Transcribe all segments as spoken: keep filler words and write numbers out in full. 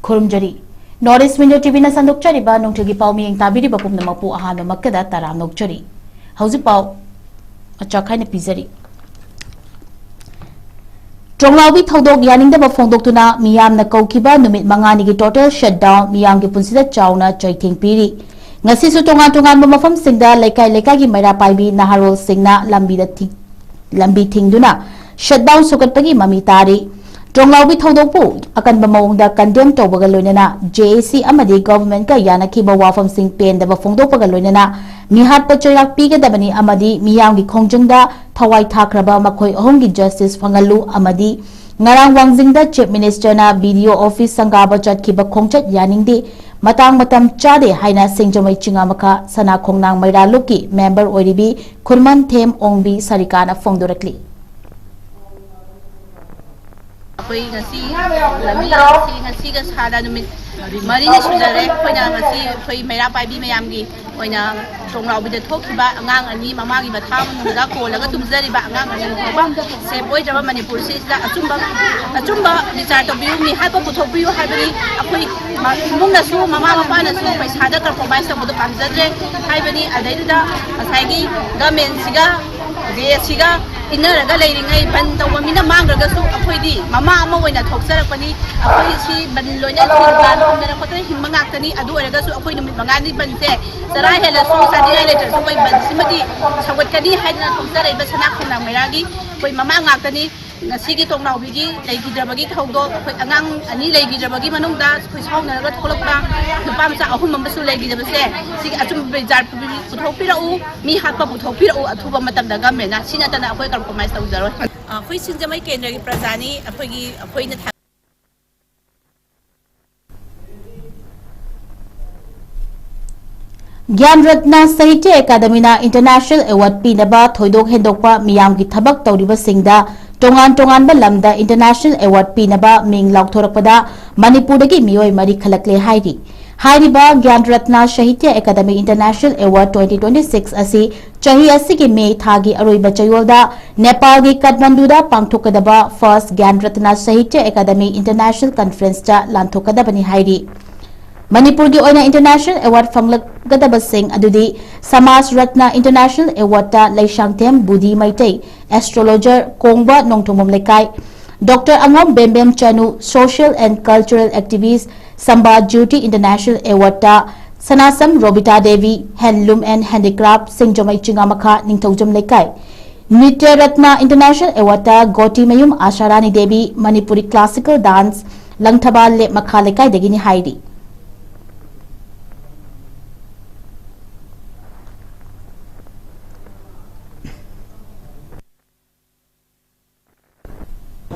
ꯈꯨꯔꯨꯝꯖꯔꯤ꯫ North East Window ꯇꯤꯚꯤꯅ ꯁꯟꯗꯣꯛꯆꯔꯤꯕ ꯅꯨꯡꯊꯤꯜꯒꯤ ꯄꯥꯎ ꯃꯤꯌꯦꯡ ꯇꯥꯕꯤꯔꯤꯕ ꯄꯨꯝꯅꯃꯛꯄꯨ ꯑꯍꯥꯟꯕꯃꯛꯇꯗ ꯇꯔꯥꯝꯅ ꯑꯣꯛꯆꯔꯤ꯫ ꯍꯧꯖꯤꯛ ꯄꯥꯎ ꯃꯆꯥꯛ ꯍꯥꯏꯅ ꯄꯤꯖꯔꯤ꯫ ꯇ꯭ꯔꯣꯡꯂꯥꯎꯕꯤ ꯊꯧꯗꯣꯛ ꯌꯥꯅꯤꯡꯗꯕ ꯐꯣꯡꯗꯣꯛꯇꯨꯅ ꯃꯤꯌꯥꯝꯅ ꯀꯧꯈꯤꯕ ꯅꯨꯃꯤꯠ ꯃꯉꯥꯅꯤꯒꯤ total shutdown ꯃꯤꯌꯥꯝꯒꯤ ꯄꯨꯟꯁꯤꯗ ꯆꯥꯎꯅ ꯆꯩꯊꯦꯡ ꯄꯤꯔꯤ꯫ ꯉꯁꯤꯁꯨ ꯇꯣꯉꯥꯟ ꯇꯣꯉꯥꯟꯕ ꯃꯐꯝꯁꯤꯡꯗ ꯂꯩꯀꯥꯏ ꯂꯩꯀꯥꯏꯒꯤ ꯃꯩꯔꯥ ꯄꯥꯏꯕꯤ ꯅꯍꯥꯔꯣꯜꯁꯤꯡꯅ ꯂꯝꯕꯤꯗ ꯊꯤꯡ-, ꯂꯝꯕꯤ ꯊꯤꯡꯗꯨꯅ shutdown ꯁꯧꯒꯠꯄꯒꯤ ꯃꯃꯤ ꯇꯥꯔꯤ꯫ ꯇ꯭ꯔꯣꯡꯂꯥꯎꯕꯤ ꯊꯧꯗꯣꯛꯄꯨ ꯑꯀꯟꯕ ꯃꯑꯣꯡꯗ condemn ꯇꯧꯕꯒ ꯂꯣꯏꯅꯅ J A C ꯑꯃꯗꯤ governmentꯀ ꯌꯥꯅꯈꯤꯕ ꯋꯥꯐꯝꯁꯤꯡ ꯄꯦꯟꯗꯕ ꯐꯣꯡꯗꯣꯛꯄꯒ ꯂꯣꯏꯅꯅ ꯃꯤꯍꯥꯠꯄ ꯆꯩꯔꯥꯛ ꯄꯤꯒꯗꯕꯅꯤ ꯑꯃꯗꯤ ꯃꯤꯌꯥꯝꯒꯤ ꯈꯣꯡꯖꯪꯗ ꯊꯋꯥꯏ ꯊꯥꯈ꯭ꯔꯕ ꯃꯈꯣꯏ ꯑꯍꯨꯝꯒꯤ justice ꯐꯪꯍꯜꯂꯨ ꯑꯃꯗꯤ ꯉꯔꯥꯡ ꯋꯥꯡꯖꯤꯡꯗ Chief Ministerꯅ B D O office ꯁꯪꯒꯥꯕ ꯆꯠꯈꯤꯕ ꯈꯣꯡꯆꯠ ꯌꯥꯅꯤꯡꯗꯦ, ꯃꯇꯥꯡ ꯃꯇꯝ ꯆꯥꯗꯦ ꯍꯥꯏꯅ ꯁꯤꯡꯖꯃꯩ ꯆꯤꯉꯥꯃꯈꯥ, ꯁꯅꯥ ꯈꯣꯡꯅꯥꯡ ꯃꯩꯔꯥ ꯂꯨꯞꯀꯤ member ꯑꯣꯏꯔꯤꯕꯤ ꯈꯨꯔꯃꯟꯊꯦꯝ ꯑꯣꯡꯕꯤ ꯁꯔꯤꯀꯥꯅ ꯐꯣꯡꯗꯣꯔꯛꯂꯤ꯫ ꯑꯩꯈꯣꯏ ꯉꯁꯤ ꯂꯝꯕꯤ ꯑꯁꯤ ꯉꯁꯤꯒ ꯁꯥꯗ ꯅꯨꯃꯤꯠ ꯃꯔꯤꯅꯤ ꯁꯨꯖꯔꯦ꯫ ꯑꯩꯈꯣꯏꯅ ꯉꯁꯤ ꯑꯩꯈꯣꯏ ꯃꯩꯔꯥ ꯄꯥꯏꯕꯤ ꯃꯌꯥꯝꯒꯤ ꯑꯣꯏꯅ ꯇ꯭ꯔꯣꯡꯂꯥꯎꯕꯤꯗ ꯊꯣꯛꯈꯤꯕ ꯑꯉꯥꯡ ꯑꯅꯤ, ꯃꯃꯥꯒꯤ ꯃꯊꯥ ꯃꯅꯨꯡꯗ ꯀꯣꯜꯂꯒ ꯇꯨꯝꯖꯔꯤꯕ ꯑꯉꯥꯡ ꯑꯅꯤ ꯐꯥꯎꯕ safe ꯑꯣꯏꯗ꯭ꯔꯕ ꯃꯅꯤꯄꯨꯔꯁꯤꯗ ꯑꯆꯨꯝꯕ, ꯑꯆꯨꯝꯕ ꯕꯤꯆꯥꯔ ꯇꯧꯕꯤꯌꯨ, ꯃꯤꯍꯥꯠꯄ ꯄꯨꯊꯣꯛꯄꯤꯌꯨ ꯍꯥꯏꯕꯅꯤ꯫ ꯑꯩꯈꯣꯏ ꯏꯃꯨꯡꯅꯁꯨ, ꯃꯃꯥ ꯃꯄꯥꯅꯁꯨ ꯄꯩꯁꯥꯗ compromise ꯇꯧꯕꯗꯣ ꯄꯥꯝꯖꯗ꯭ꯔꯦ ꯍꯥꯏꯕꯅꯤ꯫ ꯑꯗꯩꯗꯨꯗ ꯉꯁꯥꯏꯒꯤ governmentꯁꯤꯒ J A Cꯒ ꯏꯟꯅꯔꯒ ꯂꯩꯔꯤꯉꯩ ꯕꯟ ꯇꯧꯕ ꯃꯤꯅ ꯃꯥꯡꯈ꯭ꯔꯒꯁꯨ ꯑꯩꯈꯣꯏꯗꯤ ꯃꯃꯥ ꯑꯃ ꯑꯣꯏꯅ ꯊꯣꯛꯆꯔꯛꯄꯅꯤ꯫ ꯑꯩꯈꯣꯏ ꯁꯤ ꯕꯟ ꯂꯣꯏꯅ ꯊꯤꯡꯕ ꯈꯣꯠꯇꯅ ꯍꯤꯡꯕ ꯉꯥꯛꯇꯅꯤ꯫ ꯑꯗꯨ ꯑꯣꯏꯔꯒꯁꯨ ꯑꯩꯈꯣꯏ ꯅꯨꯃꯤꯠ ꯃꯉꯥꯅꯤ ꯕꯟꯁꯦ ꯆꯔꯥ ꯍꯦꯜꯂꯁꯨ ꯆꯥꯅꯤꯡꯉꯥꯏ ꯂꯩꯇ꯭ꯔꯁꯨ ꯑꯩꯈꯣꯏ ꯕꯟꯁꯤꯃꯗꯤ ꯁꯧꯒꯠꯀꯅꯤ ꯍꯥꯏꯗꯅ ꯊꯣꯛꯆꯔꯛꯏꯕ ꯁꯅꯥ ꯈꯣꯡꯅꯥꯡ ꯃꯩꯔꯥꯒꯤ ꯑꯩꯈꯣꯏ ꯃꯃꯥ ꯉꯥꯛꯇꯅꯤ꯫ ꯉꯁꯤꯒꯤ ꯇꯣꯡꯅꯥꯎꯕꯤꯒꯤ ꯂꯩꯈꯤꯗ꯭ꯔꯕꯒꯤ ꯊꯧꯗꯣꯛ, ꯑꯩꯈꯣꯏ ꯑꯉꯥꯡ ꯑꯅꯤ ꯂꯩꯈꯤꯗ꯭ꯔꯕꯒꯤ ꯃꯅꯨꯡꯗ ꯑꯩꯈꯣꯏ ꯁꯥꯎꯅꯔꯒ ꯊꯣꯛꯂꯛꯄ ꯅꯨꯄꯥ ꯃꯆꯥ ꯑꯍꯨꯝ ꯑꯃꯁꯨ ꯂꯩꯈꯤꯗꯕꯁꯦ, ꯁꯤꯒꯤ ꯑꯆꯨꯝꯕ ꯕꯤꯆꯥꯔ ꯄꯨꯊꯣꯛꯄꯤꯔꯛꯎ, ꯃꯤ ꯍꯥꯠꯄ ꯄꯨꯊꯣꯛꯄꯤꯔꯛꯎ ꯑꯊꯨꯕ ꯃꯇꯝꯗ governmentꯅ꯫ ꯁꯤ ꯅꯠꯇꯅ ꯑꯩꯈꯣꯏ compromise ꯇꯧꯖꯔꯣꯏ꯫ ꯑꯩꯈꯣꯏ ꯁꯤꯡꯖꯃꯩ ꯀꯦꯟꯗ꯭ꯔꯒꯤ ꯄ꯭ꯔꯖꯥꯅꯤ꯫ ꯑꯩꯈꯣꯏꯒꯤ, ꯑꯩꯈꯣꯏꯅ ꯊꯥ- ꯒ꯭ꯌꯥꯟ ꯔꯠꯅ ꯁꯥꯍꯤꯇ꯭ꯌ ꯑꯦꯀꯥꯗꯃꯤꯅ international award ꯄꯤꯅꯕ ꯊꯣꯏꯗꯣꯛ ꯍꯦꯟꯗꯣꯛꯄ ꯃꯤꯌꯥꯝꯒꯤ ꯊꯕꯛ ꯇꯧꯔꯤꯕꯁꯤꯡꯗ ꯇꯣꯉꯥꯟ ꯇꯣꯉꯥꯟꯕ ꯂꯝꯗ international award ꯄꯤꯅꯕ ꯃꯤꯡ ꯂꯥꯎꯊꯣꯔꯛꯄꯗ ꯃꯅꯤꯄꯨꯔꯗꯒꯤ ꯃꯤꯑꯣꯏ ꯃꯔꯤ ꯈꯜꯂꯛꯂꯦ ꯍꯥꯏꯔꯤ꯫ ꯍꯥꯏꯔꯤꯕ Gyan Ratna Sahitya academy international award twenty twenty-six ꯑꯁꯤ ꯆꯍꯤ ꯑꯁꯤꯒꯤ ꯃꯦ ꯊꯥꯒꯤ ꯑꯔꯣꯏꯕ ꯆꯌꯣꯜꯗ ꯅꯦꯄꯥꯜꯒꯤ ꯀꯥꯊꯃꯟꯗꯨꯗ ꯄꯥꯡꯊꯣꯛꯀꯗꯕ ꯐꯥꯔꯁ ꯒ꯭ꯌꯥꯟ ꯔꯠꯅ ꯁꯥꯍꯤꯇ꯭ꯌ ꯑꯦꯀꯥꯗꯃꯤ ꯏꯟꯇꯔꯅꯦꯁꯅꯦꯜ ꯀꯟꯐꯔꯦꯟꯁꯇ ꯂꯥꯟꯊꯣꯛꯀꯗꯕꯅꯤ ꯍꯥꯏꯔꯤ꯫ ꯃꯅꯤꯄꯨꯔꯒꯤ ꯑꯣꯏꯅ ꯏꯟꯇꯔꯅꯦꯁꯅꯦꯜ ꯑꯦꯋꯥꯔꯗ ꯐꯪꯂꯛꯀꯗꯕꯁꯤꯡ ꯑꯗꯨꯗꯤ ꯁꯃꯥꯖ ꯔꯠꯅ ꯏꯟꯇꯔꯅꯦꯁꯅꯦꯜ ꯑꯦꯋꯥꯔꯗꯇ ꯂꯩꯁꯥꯡꯊꯦꯝ ꯕꯨꯙꯤ ꯃꯩꯇꯩ, ꯑꯦꯁꯇ꯭ꯔꯣꯂꯣꯖꯔ ꯀꯣꯡꯕ ꯅꯣꯡꯊꯣꯝꯕꯝ ꯂꯩꯀꯥꯏ, ꯗꯣꯛꯇꯔ ꯑꯉꯝ Bembem Chanu, social and cultural activist, Samba Jyoti international ꯑꯦꯋꯥꯔꯗꯇ Sanasam Robita Devi, handloom and handicraft, Singjamei Chingamakha Ningthoujam Leikai, Nritya Ratna international ꯑꯦꯋꯥꯔꯗꯇ ꯒꯣꯇꯤꯃꯌꯨꯝ ꯑꯥꯁꯥꯔꯥꯅꯤ ꯗꯦꯕꯤ, ꯃꯅꯤꯄꯨꯔꯤ ꯀ꯭ꯂꯥꯁꯤꯀꯦꯜ ꯗꯥꯟꯁ, ꯂꯪꯊꯕꯥꯜ ꯂꯦꯞ ꯃꯈꯥ ꯂꯩꯀꯥꯏꯗꯒꯤꯅꯤ ꯍꯥꯏꯔꯤ꯫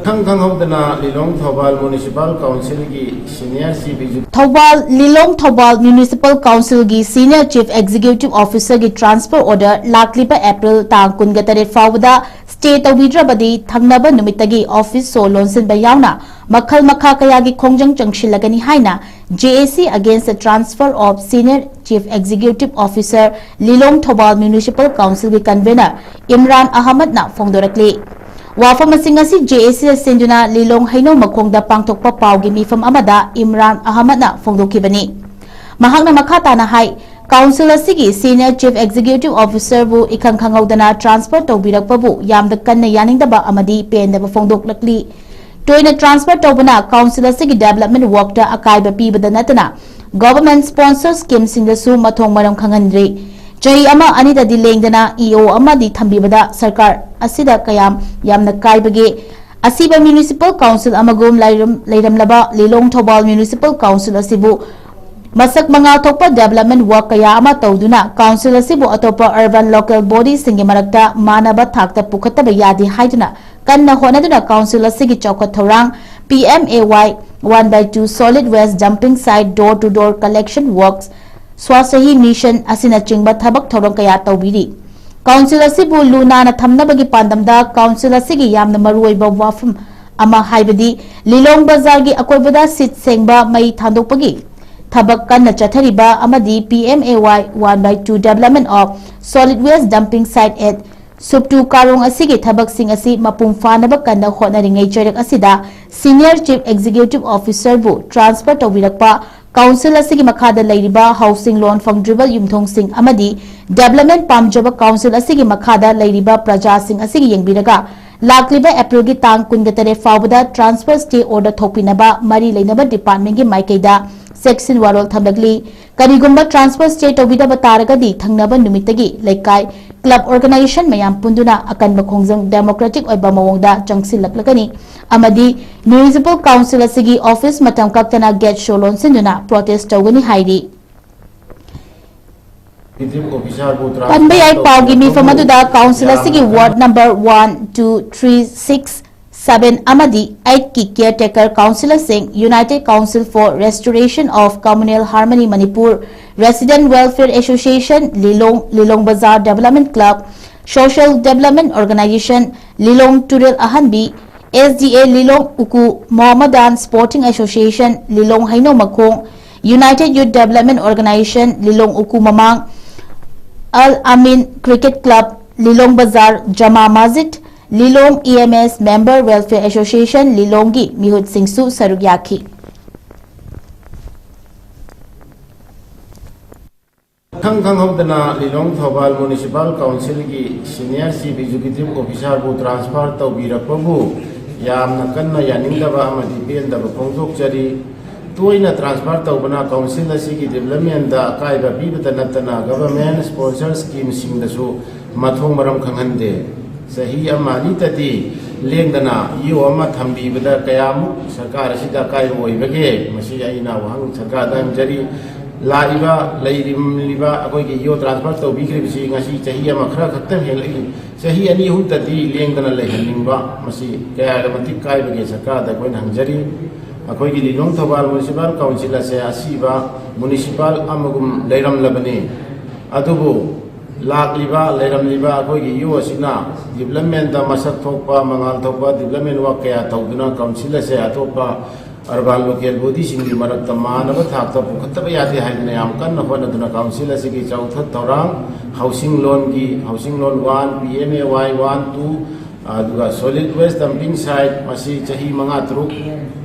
ꯈꯪ ꯈꯪꯍꯧꯗꯅ ꯂꯤꯂꯣꯡ ꯊꯧꯕꯥꯜ ꯃ꯭ꯌꯨꯅꯤꯁꯤꯄꯥꯜ ꯀꯥꯎꯟꯁꯤꯜꯒꯤ senior chief executive Thoubal Lilong Thoubal municipal ꯀꯥꯎꯟꯁꯤꯜꯒꯤ ꯁꯤꯅꯤꯌꯔ ꯆꯤꯐ ꯑꯦꯛꯖꯤꯀ꯭ꯌꯨꯇꯤꯚ ꯑꯣꯐꯤꯁꯔꯒꯤ ꯇ꯭ꯔꯥꯟꯁꯐꯔ ꯑꯣꯔꯗꯔ ꯂꯥꯛꯂꯤꯕ ꯑꯦꯄ꯭ꯔꯤꯜ ꯇꯥꯡ ꯀꯨꯟꯒ ꯇꯔꯦꯠ ꯐꯥꯎꯕꯗ ꯁ꯭ꯇꯦ ꯇꯧꯕꯤꯗ꯭ꯔꯕꯗꯤ ꯊꯪꯅꯕ ꯅꯨꯃꯤꯠꯇꯒꯤ ꯑꯣꯐꯤꯁ ꯁꯣ ꯂꯣꯟꯁꯤꯟꯕ ꯌꯥꯎꯅ ꯃꯈꯜ ꯃꯈꯥ ꯀꯌꯥꯒꯤ ꯈꯣꯡꯖꯪ ꯆꯪꯁꯤꯜꯂꯒꯅꯤ ꯍꯥꯏꯅ J A C Against the Transfer of Senior Chief Executive Officer Lilong Thoubal municipal ꯀꯥꯎꯟꯁꯤꯜꯒꯤ ꯀꯟꯚꯦꯅꯔ ꯏꯝꯔꯥꯟ ꯑꯍꯃꯗꯅ ꯐꯣꯡꯗꯣꯔꯛꯂꯤ꯫ ꯋꯥꯐꯝꯁꯤꯡ ꯑꯁꯤ J A C ꯗ ꯁꯤꯟꯗꯨꯅ ꯂꯤꯂꯣꯡ ꯍꯩꯅꯧ ꯃꯈꯣꯡꯗ ꯄꯥꯡꯊꯣꯛꯄ ꯄꯥꯎꯒꯤ ꯃꯤꯐꯝ ꯑꯃꯗ ꯏꯝꯔꯥꯟ ꯑꯍꯃꯗꯅ ꯐꯣꯡꯗꯣꯛꯈꯤꯕꯅꯤ꯫ ꯃꯍꯥꯛꯅ ꯃꯈꯥ ꯇꯥꯅ ꯍꯥꯏ, ꯀꯥꯎꯟꯁꯤꯜ ꯑꯁꯤꯒꯤ ꯁꯤꯅꯤꯌꯔ ꯆꯤꯐ ꯑꯦꯛꯖꯤꯀ꯭ꯌꯨꯇꯤꯚ ꯑꯣꯐꯤꯁꯔꯕꯨ ꯏꯈꯪ ꯈꯪꯍꯧꯗꯅ ꯇ꯭ꯔꯥꯟꯁꯐꯔ ꯇꯧꯕꯤꯔꯛꯄꯕꯨ ꯌꯥꯝꯅ ꯀꯟꯅ ꯌꯥꯅꯤꯡꯗꯕ ꯑꯃꯗꯤ ꯄꯦꯟꯗꯕ ꯐꯣꯡꯗꯣꯛꯂꯛꯂꯤ꯫ ꯇꯣꯏꯅ ꯇ꯭ꯔꯥꯟꯁꯐꯔ ꯇꯧꯕꯅ ꯀꯥꯎꯟꯁꯤꯜ ꯑꯁꯤꯒꯤ ꯗꯦꯚꯂꯞꯃꯦꯟ ꯋꯥꯔꯛꯇ ꯑꯀꯥꯏꯕ ꯄꯤꯕꯗ ꯅꯠꯇꯅ ꯒꯣꯚꯔꯟꯃꯦꯟꯠ ꯁ꯭ꯄꯣꯟꯁꯔ ꯁ꯭ꯀꯤꯝꯁꯤꯡꯗꯁꯨ ꯃꯊꯣꯡ ꯃꯔꯝ ꯈꯪꯍꯟꯗ꯭ꯔꯤ꯫ ꯆꯍꯤ ꯑꯃ ꯑꯅꯤꯗꯗꯤ ꯂꯦꯡꯗꯅ E O ꯑꯃꯗꯤ ꯊꯝꯕꯤꯕꯗ ꯁꯔꯀꯥꯔ ꯑꯁꯤꯗ ꯀꯌꯥꯝ ꯌꯥꯝꯅ ꯀꯥꯏꯕꯒꯦ? ꯑꯁꯤꯕ ꯃ꯭ꯌꯨꯅꯤꯁꯤꯄꯥꯜ ꯀꯥꯎꯟꯁꯤꯜ ꯑꯃꯒꯨꯝ ꯂꯩꯔꯝ-, ꯂꯩꯔꯝꯂꯕ ꯂꯤꯂꯣꯡ ꯊꯧꯕꯥꯜ ꯃ꯭ꯌꯨꯅꯤꯁꯤꯄꯥꯜ ꯀꯥꯎꯟꯁꯤꯜ ꯑꯁꯤꯕꯨ ꯃꯁꯛ ꯃꯉꯥꯜ ꯊꯣꯛꯄ ꯗꯦꯚꯂꯞꯃꯦꯟꯠ ꯋꯥꯔꯛ ꯀꯌꯥ ꯑꯃ ꯇꯧꯗꯨꯅ ꯀꯥꯎꯟꯁꯤꯜ ꯑꯁꯤꯕꯨ ꯑꯇꯣꯞꯄ ꯑꯔꯕꯥꯟ ꯂꯣꯀꯦꯜ ꯕꯣꯗꯤꯁꯤꯡꯒꯤ ꯃꯔꯛꯇ ꯃꯥꯟꯅꯕ ꯊꯥꯛꯇ ꯄꯨꯈꯠꯇꯕ ꯌꯥꯗꯦ ꯍꯥꯏꯗꯨꯅ ꯀꯟꯅ ꯍꯣꯠꯅꯗꯨꯅ ꯀꯥꯎꯟꯁꯤꯜ ꯑꯁꯤꯒꯤ ꯆꯥꯎꯈꯠ ꯊꯧꯔꯥꯡ P M A Y, one by two solid waste dumping site, door to door collection works, ꯁ꯭ꯋꯥꯁꯍꯤ ꯃꯤꯁꯟ ꯑꯁꯤꯅꯆꯤꯡꯕ ꯊꯕꯛ ꯊꯧꯔꯝ ꯀꯌꯥ ꯇꯧꯕꯤꯔꯤ꯫ ꯀꯥꯎꯟꯁꯤꯜ ꯑꯁꯤꯕꯨ ꯂꯨ ꯅꯥꯟꯅ ꯊꯝꯅꯕꯒꯤ ꯄꯥꯟꯗꯝꯗ ꯀꯥꯎꯟꯁꯤꯜ ꯑꯁꯤꯒꯤ ꯌꯥꯝꯅ ꯃꯔꯨꯑꯣꯏꯕ ꯋꯥꯐꯝ ꯑꯃ ꯍꯥꯏꯕꯗꯤ ꯂꯤꯂꯣꯡ ꯕꯖꯥꯔꯒꯤ ꯑꯀꯣꯏꯕꯗ ꯁꯤꯠ ꯁꯦꯡꯕ ꯃꯩ ꯊꯥꯟꯗꯣꯛꯄꯒꯤ ꯊꯕꯛ ꯀꯟꯅ ꯆꯠꯊꯔꯤꯕ ꯑꯃꯗꯤ P M A Y one by two development of solid waste dumping site at ꯁꯨꯞꯇꯨ ꯀꯥꯔꯣꯡ ꯑꯁꯤꯒꯤ ꯊꯕꯛꯁꯤꯡ ꯑꯁꯤ ꯃꯄꯨꯡ ꯐꯥꯅꯕ ꯀꯟꯅ ꯍꯣꯠꯅꯔꯤꯉꯩ ꯆꯩꯔꯛ ꯑꯁꯤꯗ Senior Chief Executive Officer ꯕꯨ transfer ꯇꯧꯕꯤꯔꯛꯄ, council ꯑꯁꯤꯒꯤ ꯃꯈꯥꯗ ꯂꯩꯔꯤꯕ housing loan ꯐꯪꯗ꯭ꯔꯤꯕ ꯌꯨꯝꯊꯣꯡꯁꯤꯡ ꯑꯃꯗꯤ development ꯄꯥꯝꯖꯕ council ꯑꯁꯤꯒꯤ ꯃꯈꯥꯗ ꯂꯩꯔꯤꯕ ꯄ꯭ꯔꯖꯥꯁꯤꯡ ꯑꯁꯤꯒꯤ ꯌꯦꯡꯕꯤꯔꯒ, ꯂꯥꯛꯂꯤꯕ April ꯒꯤ ꯇꯥꯡ ꯀꯨꯟꯒ ꯇꯔꯦꯠ ꯐꯥꯎꯕꯗ transfer stay order ꯊꯣꯛꯄꯤꯅꯕ ꯃꯔꯤ ꯂꯩꯅꯕ department ꯀꯤ ꯃꯥꯏꯀꯩꯗ ꯆꯦꯛꯁꯤꯟ ꯋꯥꯔꯣꯜ ꯊꯝꯂꯛꯂꯤ꯫ ꯀꯔꯤꯒꯨꯝꯕ transfer stay ꯇꯧꯕꯤꯗꯕ ꯇꯥꯔꯒꯗꯤ, ꯊꯪꯅꯕ ꯅꯨꯃꯤꯠꯇꯒꯤ ꯂꯩꯀꯥꯏ club organization ꯃꯌꯥꯝ ꯄꯨꯟꯗꯨꯅ ꯑꯀꯟꯕ ꯈꯣꯡꯖꯪ democratic ꯑꯣꯏꯕ ꯃꯑꯣꯡꯗ ꯆꯪꯁꯤꯜꯂꯛꯂꯒꯅꯤ ꯑꯃꯗꯤ municipal council ꯑꯁꯤꯒꯤ office ꯃꯇꯝ ꯀꯛꯇꯅ gate show ꯂꯣꯟꯁꯤꯟꯗꯨꯅ protest ꯇꯧꯒꯅꯤ ꯍꯥꯏꯔꯤ꯫ Executive Officer ꯕꯨ transfer ꯄꯟꯕ ꯌꯥꯏ꯫ ꯄꯥꯎꯒꯤ ꯃꯤꯐꯝ ꯇꯧꯕꯕꯨ ꯑꯗꯨꯗ council ꯑꯁꯤꯒꯤ ꯌꯥꯝꯅ ꯀꯟ- ward number one, two, three, six, seven ꯑꯃꯗꯤ eight ꯀꯤ caretaker councillor ꯁꯤꯡ United Council for Restoration of Communal Harmony Manipur, Resident Welfare Association, Lilong, Lilong Bazar Development Club, Social Development Organisation, Lilong Turel Ahanbi, S D A Lilong Uku Mohammedan Sporting Association, Lilong Haino Makhong, United Youth Development Organisation, Lilong Uku Mamang, Al Amin Cricket Club, Lilong Bazar Jama Masjid, Lilong E M S Member Welfare Association, ꯂꯤꯂꯣꯡꯒꯤ ꯃꯤꯍꯨꯠꯁꯤꯡꯁꯨ ꯁꯔꯨꯛ ꯌꯥꯈꯤ꯫ ꯈꯪ ꯈꯪꯍꯧꯗꯅ Lilong Thoubal Municipal Council ꯒꯤ Senior Chief Executive Officer ꯕꯨ transfer ꯇꯧꯕꯤꯔꯛꯄꯕꯨ ꯌꯥꯝꯅ ꯀꯟꯅ ꯌꯥꯅꯤꯡꯗꯕ ꯑꯃꯗꯤ ꯄꯦꯟꯗꯕ ꯐꯣꯡꯗꯣꯛꯆꯔꯤ꯫ ꯇꯣꯏꯅ transfer ꯇꯧꯕꯅ council ꯑꯁꯤꯒꯤ development ꯗ ꯑꯀꯥꯏꯕ ꯄꯤꯕꯇ ꯅꯠꯇꯅ government sponsor scheme ꯁꯤꯡꯗꯁꯨ ꯃꯊꯣꯡ ꯃꯔꯝ ꯈꯪꯍꯟꯗꯦ꯫ ꯆꯍꯤ ꯑꯃ ꯑꯅꯤꯇꯗꯤ ꯂꯦꯡꯗꯅ ꯌꯣ ꯑꯃ ꯊꯝꯕꯤꯕꯗ ꯀꯌꯥꯃꯨꯛ ꯁꯔꯀꯥꯔ ꯑꯁꯤꯗ ꯑꯀꯥꯏꯕ ꯑꯣꯏꯕꯒꯦ? ꯃꯁꯤ ꯑꯩꯅ ꯋꯥꯍꯪ ꯁꯔꯀꯥꯔꯗ ꯍꯪꯖꯔꯤ꯫ ꯂꯥꯛꯏꯕ, ꯂꯩꯔꯝꯂꯤꯕ ꯑꯩꯈꯣꯏꯒꯤ ꯌꯣ transfer ꯇꯧꯕꯤꯈ꯭ꯔꯤꯕꯁꯤ ꯉꯁꯤ ꯆꯍꯤ ꯑꯃ ꯈꯔ ꯈꯛꯇꯪ ꯍꯦꯜꯂꯛꯏ꯫ ꯆꯍꯤ ꯑꯅꯤ ꯑꯍꯨꯝꯇꯗꯤ ꯂꯦꯡꯗꯅ ꯂꯩꯍꯟꯅꯤꯡꯕ, ꯃꯁꯤ ꯀꯌꯥꯗ ꯃꯇꯤꯛ ꯀꯥꯏꯕꯒꯦ ꯁꯔꯀꯥꯔꯗ ꯑꯩꯈꯣꯏꯅ ꯍꯪꯖꯔꯤ꯫ ꯑꯩꯈꯣꯏꯒꯤ ꯂꯤꯂꯣꯡ ꯊꯧꯕꯥꯜ Municipal Council ꯑꯁꯦ ꯑꯁꯤꯕ municipal ꯑꯃꯒꯨꯝ ꯂꯩꯔꯝꯂꯕꯅꯤ꯫ ꯑꯗꯨꯕꯨ ꯂꯥꯛꯂꯤꯕ, ꯂꯩꯔꯝꯂꯤꯕ ꯑꯩꯈꯣꯏꯒꯤ ꯌꯣ ꯑꯁꯤꯅ development ꯗ ꯃꯁꯛ ꯊꯣꯛꯄ, ꯃꯉꯥꯜ ꯊꯣꯛꯄ development work ꯀꯌꯥ ꯇꯧꯗꯨꯅ council ꯑꯁꯦ ꯑꯇꯣꯞꯄ ꯑꯔꯕꯥꯟ ꯂꯣꯀꯦꯜ ꯕꯣꯗꯤꯁꯤꯡꯒꯤ ꯃꯔꯛꯇ ꯃꯥꯟꯅꯕ ꯊꯥꯛꯇ ꯄꯨꯈꯠꯇꯕ ꯌꯥꯗꯦ ꯍꯥꯏꯗꯨꯅ ꯌꯥꯝ ꯀꯟꯅ ꯍꯣꯠꯅꯗꯨꯅ ꯀꯥꯎꯟꯁꯤꯜ ꯑꯁꯤꯒꯤ ꯆꯥꯎꯊꯠ ꯊꯧꯔꯥꯡ, ꯍꯥꯎꯁꯤꯡ ꯂꯣꯟꯒꯤ, housing loan one, P M A Y one, two, ꯑꯗꯨꯒ ꯁꯣꯂꯤꯗ ꯋꯦꯁ ꯗꯝꯄꯤꯡ ꯁꯥꯏꯠ, ꯃꯁꯤ ꯆꯍꯤ ꯃꯉꯥ ꯇꯔꯨꯛ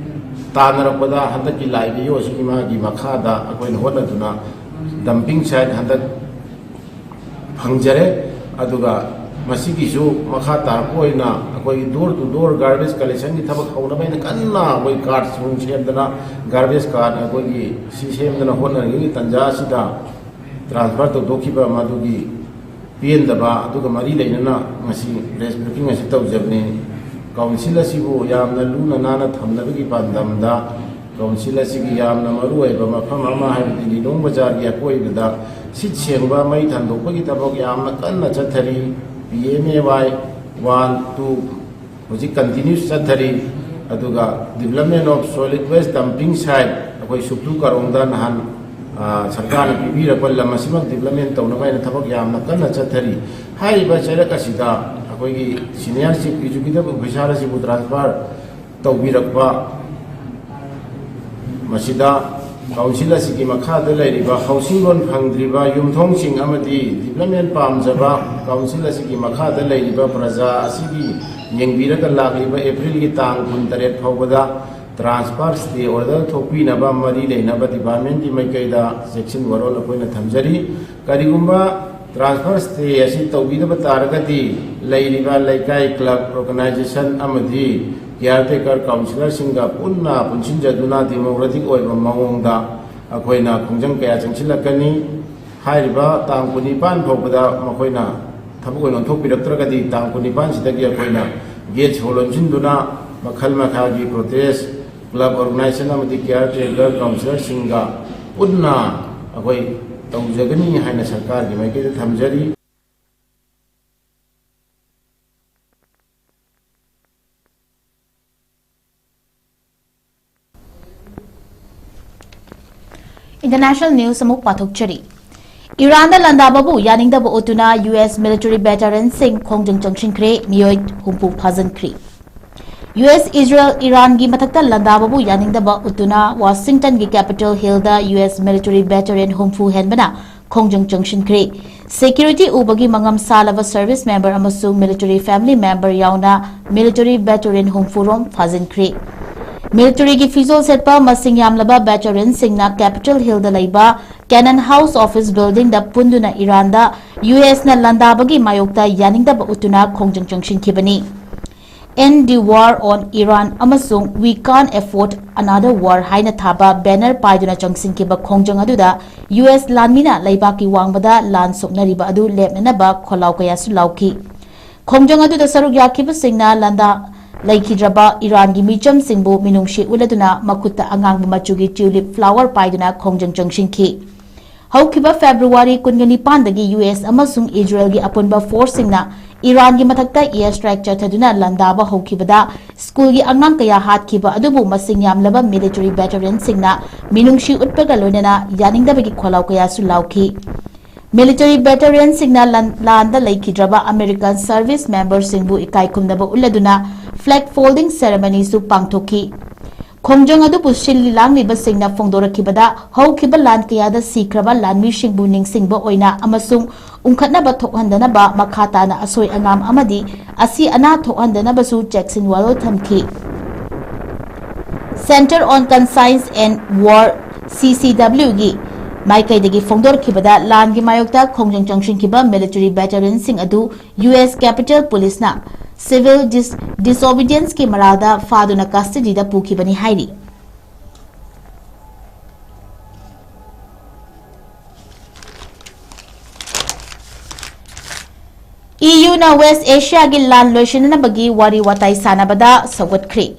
ꯇꯥꯟꯅꯔꯛꯄꯗ ꯍꯟꯗꯛꯀꯤ ꯂꯥꯛꯏꯕ ꯌꯣ ꯑꯁꯤꯒꯤ ꯃꯥꯒꯤ ꯃꯈꯥꯗ ꯑꯩꯈꯣꯏꯅ ꯍꯣꯠꯅꯗꯨꯅ ꯗꯝꯄꯤꯡ ꯁꯥꯏꯠ ꯍꯟꯗꯛ ꯐꯪꯖꯔꯦ꯫ ꯑꯗꯨꯒ ꯃꯁꯤꯒꯤꯁꯨ ꯃꯈꯥ ꯇꯥꯔꯛꯄ ꯑꯣꯏꯅ ꯑꯩꯈꯣꯏꯒꯤ door to door garbage collectionꯒꯤ ꯊꯕꯛ ꯍꯧꯅꯕ ꯍꯥꯏꯅ ꯀꯟꯅ ꯑꯩꯈꯣꯏ cardꯁꯤꯡ ꯁꯦꯝꯗꯅ, garbage card ꯑꯩꯈꯣꯏꯒꯤ ꯁꯤ ꯁꯦꯝꯗꯅ ꯍꯣꯠꯅꯔꯤꯉꯩꯒꯤ ꯇꯥꯟꯖꯥ ꯑꯁꯤꯗ transfer ꯇꯧꯊꯣꯛꯈꯤꯕ ꯃꯗꯨꯒꯤ ꯄꯦꯟꯗꯕ ꯑꯗꯨꯒ ꯃꯔꯤ ꯂꯩꯅꯅ ꯉꯁꯤ press briefing ꯑꯁꯤ ꯇꯧꯖꯕꯅꯤ꯫ ꯀꯥꯎꯟꯁꯤꯜ ꯑꯁꯤꯕꯨ ꯌꯥꯝꯅ ꯂꯨꯅ ꯅꯥꯟꯅ ꯊꯝꯅꯕꯒꯤ ꯄꯥꯟꯗꯝꯗ ꯀꯥꯎꯟꯁꯤꯜ ꯑꯁꯤꯒꯤ ꯌꯥꯝꯅ ꯃꯔꯨꯑꯣꯏꯕ ꯃꯐꯝ ꯑꯃ ꯍꯥꯏꯕꯗꯤ ꯂꯤꯂꯣꯡ ꯕꯖꯥꯔꯒꯤ ꯑꯀꯣꯏꯕꯗ ꯁꯤꯠ ꯁꯦꯡꯕ, ꯃꯩ ꯊꯥꯟꯗꯣꯛꯄꯒꯤ ꯊꯕꯛ ꯌꯥꯝꯅ ꯀꯟꯅ ꯆꯠꯊꯔꯤ꯫ P M A Y one, two ꯍꯧꯖꯤꯛ continuous ꯆꯠꯊꯔꯤ꯫ ꯑꯗꯨꯒ development of solid waste dumping site ꯑꯩꯈꯣꯏ ꯁꯨꯛꯇꯨ ꯀꯥꯔꯣꯡꯗ ꯅꯍꯥꯟ, ꯑ, ꯁꯔꯀꯥꯔꯅ ꯄꯤꯕꯤꯔꯛꯄ ꯂꯝ ꯑꯁꯤꯃꯛ development ꯇꯧꯅꯕ ꯍꯥꯏꯅ ꯊꯕꯛ ꯌꯥꯝꯅ ꯀꯟꯅ ꯆꯠꯊꯔꯤ꯫ ꯍꯥꯏꯔꯤꯕ ꯆꯩꯔꯛ ꯑꯁꯤꯗ ꯑꯩꯈꯣꯏꯒꯤ senior chief executive officer ꯑꯁꯤꯕꯨ transfer ꯇꯧꯕꯤꯔꯛꯄ, ꯃꯁꯤꯗ ꯀꯥꯎꯟꯁꯤꯜ ꯑꯁꯤꯒꯤ ꯃꯈꯥꯗ ꯂꯩꯔꯤꯕ ꯍꯥꯎꯁꯤꯡ ꯂꯣꯟ ꯐꯪꯗ꯭ꯔꯤꯕ ꯌꯨꯝꯊꯣꯡꯁꯤꯡ ꯑꯃꯗꯤ development ꯄꯥꯝꯖꯕ ꯀꯥꯎꯟꯁꯤꯜ ꯑꯁꯤꯒꯤ ꯃꯈꯥꯗ ꯂꯩꯔꯤꯕ ꯄ꯭ꯔꯖꯥ ꯑꯁꯤꯒꯤ ꯌꯦꯡꯕꯤꯔꯒ ꯂꯥꯛꯂꯤꯕ ꯑꯦꯄ꯭ꯔꯤꯜꯒꯤ ꯇꯥꯡ ꯀꯨꯟꯇꯔꯦꯠ ꯐꯥꯎꯕꯗ transfer stay order ꯊꯣꯛꯄꯤꯅꯕ ꯃꯔꯤ ꯂꯩꯅꯕ departmentꯀꯤ ꯃꯥꯏꯀꯩꯗ ꯆꯦꯛꯁꯤꯟ ꯋꯥꯔꯣꯜ ꯑꯩꯈꯣꯏꯅ ꯊꯝꯖꯔꯤ꯫ ꯀꯔꯤꯒꯨꯝꯕ transfer stay ꯑꯁꯤ ꯇꯧꯕꯤꯗꯕ ꯇꯥꯔꯒꯗꯤ ꯂꯩꯔꯤꯕ ꯂꯩꯀꯥꯏ, club, organization ꯑꯃꯗꯤ caretaker councillorꯁꯤꯡꯒ ꯄꯨꯟꯅ ꯄꯨꯟꯁꯤꯟꯖꯗꯨꯅ democratic ꯑꯣꯏꯕ ꯃꯑꯣꯡꯗ ꯑꯩꯈꯣꯏꯅ ꯈꯣꯡꯖꯪ ꯀꯌꯥ ꯆꯪꯁꯤꯜꯂꯛꯀꯅꯤ꯫ ꯍꯥꯏꯔꯤꯕ ꯇꯥꯡ ꯀꯨꯟꯅꯤꯄꯥꯟ ꯐꯥꯎꯕꯗ ꯃꯈꯣꯏꯅ ꯊꯕꯛ ꯑꯣꯏꯅ ꯑꯣꯟꯊꯣꯛꯄꯤꯔꯛꯇ꯭ꯔꯒꯗꯤ ꯇꯥꯡ ꯀꯨꯟꯅꯤꯄꯥꯟꯁꯤꯗꯒꯤ ꯑꯩꯈꯣꯏꯅ gate ꯁꯣ ꯂꯣꯟꯁꯤꯟꯗꯨꯅ ꯃꯈꯜ ꯃꯈꯥꯒꯤ protest, club organization ꯑꯃꯗꯤ caretaker councillorꯁꯤꯡꯒ ꯄꯨꯟꯅ ꯑꯩꯈꯣꯏ ꯇꯧꯖꯒꯅꯤ ꯍꯥꯏꯅ ꯁꯔꯀꯥꯔꯒꯤ ꯃꯥꯏꯀꯩꯗ ꯊꯝꯖꯔꯤ꯫ International news ꯑꯃꯨꯛ ꯄꯥꯊꯣꯛꯆꯔꯤ꯫ ꯏꯔꯥꯟꯗ ꯂꯥꯟꯗꯥꯕꯕꯨ ꯌꯥꯅꯤꯡꯗꯕ ꯎꯠꯇꯨꯅ ꯌꯨ ꯑꯦꯁ military veteranꯁꯤꯡ ꯈꯣꯡꯖꯪ ꯆꯪꯁꯤꯟꯈ꯭ꯔꯦ, ꯃꯤꯑꯣꯏ ꯍꯨꯝꯐꯨ ꯐꯥꯖꯤꯟꯈ꯭ꯔꯦ꯫ ꯌꯨ ꯑꯦꯁ ꯏꯖꯔꯦꯜ ꯏꯔꯥꯟꯒꯤ ꯃꯊꯛꯇ ꯂꯥꯟꯗꯥꯕꯕꯨ ꯌꯥꯅꯤꯡꯗꯕ ꯎꯠꯇꯨꯅ ꯋꯥꯁꯤꯡꯇꯟꯒꯤ Capitol Hillꯗ ꯌꯨ ꯑꯦꯁ military veteran ꯍꯨꯝꯐꯨ ꯍꯦꯟꯕꯅ ꯈꯣꯡꯖꯪ ꯆꯪꯁꯤꯟꯈ꯭ꯔꯦ꯫ Security ꯎꯕꯒꯤ ꯃꯉꯝ ꯁꯥꯜꯂꯕ service member ꯑꯃꯁꯨꯡ military family member ꯌꯥꯎꯅ military veteran ꯍꯨꯝꯐꯨ ꯔꯣꯝ ꯐꯥꯖꯤꯟꯈ꯭ꯔꯦ꯫ Militaryꯒꯤ ꯐꯤꯖꯣꯜ ꯁꯦꯠꯄ ꯃꯁꯤꯡ ꯌꯥꯝꯂꯕ veteranꯁꯤꯡꯅ Capitol Hillꯗ ꯂꯩꯕ Cannon House Office Buildingꯗ ꯄꯨꯟꯗꯨꯅ ꯏꯔꯥꯟꯗ ꯌꯨ ꯑꯦꯁꯅ ꯂꯥꯟꯗꯥꯕꯒꯤ ꯃꯥꯌꯣꯛꯇ ꯌꯥꯅꯤꯡꯗꯕ ꯎꯠꯇꯨꯅ ꯈꯣꯡꯖꯪ ꯆꯪꯁꯤꯟꯈꯤꯕꯅꯤ꯫ End the war on Iran ꯑꯃꯁꯨꯡ We can't afford another war ꯍꯥꯏꯅ ꯊꯥꯕ banner ꯄꯥꯏꯗꯨꯅ ꯆꯪꯁꯤꯟꯈꯤꯕ ꯈꯣꯡꯖꯪ ꯑꯗꯨꯗ ꯌꯨ ꯑꯦꯁ ꯂꯥꯟꯃꯤꯅ ꯂꯩꯕꯥꯛꯀꯤ ꯋꯥꯡꯃꯗ ꯂꯥꯟ ꯁꯣꯛꯅꯔꯤꯕ ꯑꯗꯨ ꯂꯦꯞꯅꯅꯕ ꯈꯣꯜꯂꯥꯎ ꯀꯌꯥꯁꯨ ꯂꯥꯎꯈꯤ꯫ ꯈꯣꯡꯖꯪ ꯑꯗꯨꯗ ꯁꯔꯨꯛ ꯌꯥꯈꯤꯕꯁꯤꯡꯅ ꯂꯥꯟꯗꯥ ꯂꯩꯈꯤꯗ꯭ꯔꯕ ꯏꯔꯥꯟꯒꯤ ꯃꯤꯆꯝꯁꯤꯡꯕꯨ ꯃꯤꯅꯨꯡꯁꯤ ꯎꯠꯂꯗꯨꯅ ꯃꯈꯨꯠꯇ ꯑꯉꯥꯡꯕ ꯃꯆꯨꯒꯤ tulip flower ꯄꯥꯏꯗꯨꯅ ꯈꯣꯡꯖꯪ ꯆꯪꯁꯤꯟꯈꯤ꯫ ꯍꯧꯈꯤꯕ February ꯀꯨꯟꯒ ꯅꯤꯄꯥꯟꯗꯒꯤ ꯌꯨ ꯑꯦꯁ ꯑꯃꯁꯨꯡ ꯏꯖꯔꯦꯜꯒꯤ ꯑꯄꯨꯟꯕ forceꯁꯤꯡꯅ ꯏꯔꯥꯟꯒꯤ ꯃꯊꯛꯇ air strike ꯆꯠꯊꯗꯨꯅ ꯂꯥꯟꯗꯥꯕ ꯍꯧꯈꯤꯕꯗ ꯁ꯭ꯀꯨꯜꯒꯤ ꯑꯉꯥꯡ ꯀꯌꯥ ꯍꯥꯠꯈꯤꯕ ꯑꯗꯨꯕꯨ ꯃꯁꯤꯡ ꯌꯥꯝꯂꯕ military veteranꯁꯤꯡꯅ ꯃꯤꯅꯨꯡꯁꯤ ꯎꯠꯄꯒ ꯂꯣꯏꯅꯅ ꯌꯥꯅꯤꯡꯗꯕꯒꯤ ꯈꯣꯜꯂꯥꯎ ꯀꯌꯥꯁꯨ ꯂꯥꯎꯈꯤ꯫ Military veteranꯁꯤꯡꯅ ꯂꯥꯟ-, ꯂꯥꯟꯗ ꯂꯩꯈꯤꯗ꯭ꯔꯕ American service memberꯁꯤꯡꯕꯨ ꯏꯀꯥꯏ ꯈꯨꯝꯅꯕ ꯎꯠꯂꯗꯨꯅ flag folding ceremonyꯁꯨ ꯄꯥꯡꯊꯣꯛꯈꯤ꯫ ꯈꯣꯡꯖꯪ ꯑꯗꯨꯕꯨ ꯁꯤꯜꯂꯤ ꯂꯥꯡꯂꯤꯕꯁꯤꯡꯅ ꯐꯣꯡꯗꯣꯔꯛꯈꯤꯕꯗ, ꯍꯧꯈꯤꯕ ꯂꯥꯟ ꯀꯌꯥꯗ ꯁꯤꯈ꯭ꯔꯕ ꯂꯥꯟꯃꯤꯁꯤꯡꯕꯨ ꯅꯤꯡꯁꯤꯡꯕ ꯑꯣꯏꯅ ꯑꯃꯁꯨꯡ ꯎꯪꯈꯠꯅꯕ ꯊꯣꯛꯍꯟꯗꯅꯕ, ꯃꯈꯥ ꯇꯥꯅ ꯑꯁꯣꯏ ꯑꯉꯥꯝ ꯑꯃꯗꯤ ꯑꯁꯤ ꯑꯅꯥ ꯊꯣꯛꯍꯟꯗꯅꯕꯁꯨ ꯆꯦꯛꯁꯤꯟ ꯋꯥꯔꯣꯜ ꯊꯝꯈꯤ꯫ Center on Conscience and War, C C W ꯒꯤ ꯃꯥꯏꯀꯩꯗꯒꯤ ꯐꯣꯡꯗꯣꯔꯛꯈꯤꯕꯗ, ꯂꯥꯟꯒꯤ ꯃꯥꯌꯣꯛꯇ ꯈꯣꯡꯖꯪ ꯆꯪꯁꯤꯟꯈꯤꯕ military veteranꯁꯤꯡ ꯑꯗꯨ U S Capitol Policeꯅ civil dis-, disobedienceꯀꯤ ꯃꯔꯥꯜꯗ ꯐꯥꯗꯨꯅ custodyꯗ ꯄꯨꯈꯤꯕꯅꯤ ꯍꯥꯏꯔꯤ꯫ E Uꯅ West Asiaꯒꯤ ꯂꯥꯟ ꯂꯣꯏꯁꯤꯟꯅꯅꯕꯒꯤ ꯋꯥꯔꯤ ꯋꯥꯇꯥꯏ ꯁꯥꯟꯅꯕꯗ ꯁꯧꯒꯠꯈ꯭ꯔꯦ꯫